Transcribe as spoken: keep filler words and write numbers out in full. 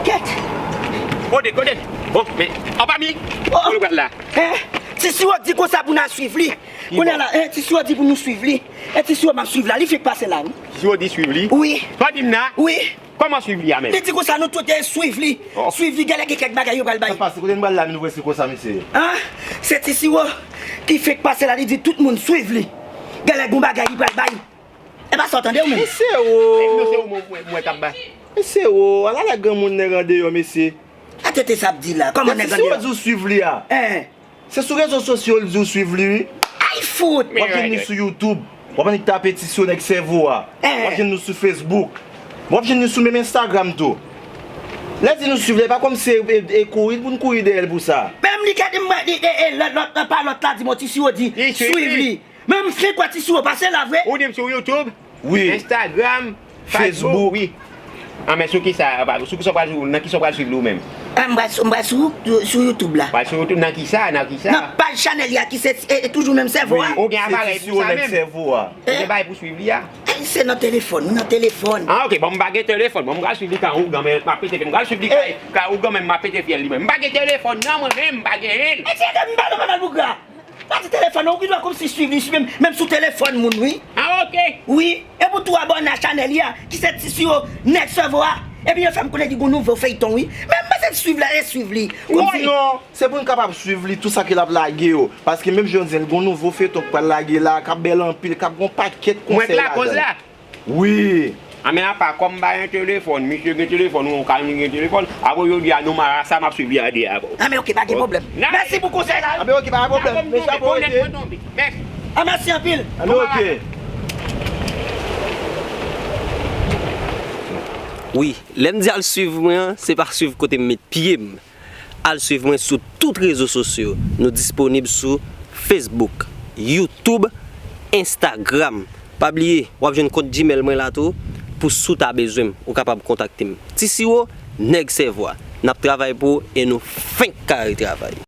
Kèt. Kote, kote? Bon, men, an pa mi. Oh. Kote w pral la? Eh, Ti Siwo di konsa pou n al swiv li. Kounye a la, eh, Ti Siwo di pou nou swiv li. E Ti Siwo m ap swiv la, li fèk pase la, wi. Ti Siwo di swiv li? Wi. Sa w di m nan? Wi. Kòman swiv li a menm? Li di konsa nou tout dwe swiv li. Oh. Swiv li, genlè gen kèk bagay yo pral bay. Sa pase, kote n pral la, nou vre se konsa, mesye. Ah, se Ti Siwo ki fèk pase la, li di tout moun swiv li. Genlè gon bagay li pral bay. E pa sa w tande w menm? Mesye o! Mesye o, ala lè granmoun nèg andeyò, mesye. A tete sa ap di la, kòman nèg andeyò? Ti Siwo di w swiv li a. Eh. Se sou rezo sosyo l di w swiv li, wi. Ay fout! W ap jwenn li sou YouTube. W ap annik tape Ti Siwo nèg sèvo a. Eh. W ap jwenn nou sou Facebook. W ap jwenn nou sou menm Instagram tou. Lè di nou swiv li, e pa kòmsi e, e kouri pou n kouri dèyè l pou sa. Menm li ka di m, li, e, e, lòt, lòt, pa lòt la di m Ti Siwo di swiv li. Men m fenk wè Ti Siwo pase la vre. Ou di m sou YouTube, wi. Instagram, Facebook, Facebook, wi. Ah, men sou kisa, sou kisa w pral swiv, nan kisa w pral swiv li ou menm? Ah, m pral sou, m pral sou, sou YouTube la. Pral sou YouTube, nan kisa, nan kisa? Nan paj chanèl li a ki se, e, e toujou menm sèvo a. Wi, ou gen aparèy pou sa menm? Ou gen bagay pou swiv li a? Eh, se nan telefòn, wi, nan telefòn. Ah, ok, bon, m pa gen telefòn, bon, m pral swiv li ka ougan, men m ap pete, m pral swiv li ka, ka ougan, men m ap pete fyèl li menm. M pa gen telefòn, non, mwen menm, m pa genyen l. E ti nèg m pa nan manman l bougra. Pa di telefòn non, ou gen dwa kòmsi swiv li, menm, menm sou telefòn moun, wi. Ah, ok. Wi, epi tou abòne a chanèl li a, ki se Ti Siwo nèg sèvo a. Epi yo fè m konnen li gon nouvo feyton, wi. Men m panse swiv la, e swiv li. Oh, kòmsi non, se pou n kapab swiv li, tout sa ke l ap lage yo. Paske menm jan w di, l gon nouvo feyton k pral lage la, k ap bèl anpil, k ap gon pakèt konsèy ladan l. Wi. A men apa, kòm m pa gen telefòn, misye gen telefòn, ou ka gen telefòn, apre jodi a nou marasa, m ap swiv li a de a. A men ok, pa gen pwoblèm. Mèsi pou konsèy la. A men ok, pa gen pwoblèm. Men chapo rete. Mèsi. A mèsi anpil. A men ok. Wi, lè m di al swiv mwen an, se pa swiv kote m met pye m. Al swiv mwen sou tout rezo sosyo. Nou disponib sou Facebook, YouTube, Instagram. Pa bliye, w ap jwenn kont Gmail mwen la tou, pou si w ta bezwen m, ou kapab kontakte m. Ti Siwo, nèg sèvo a. N ap travay pou ou e nou fenk kare travay.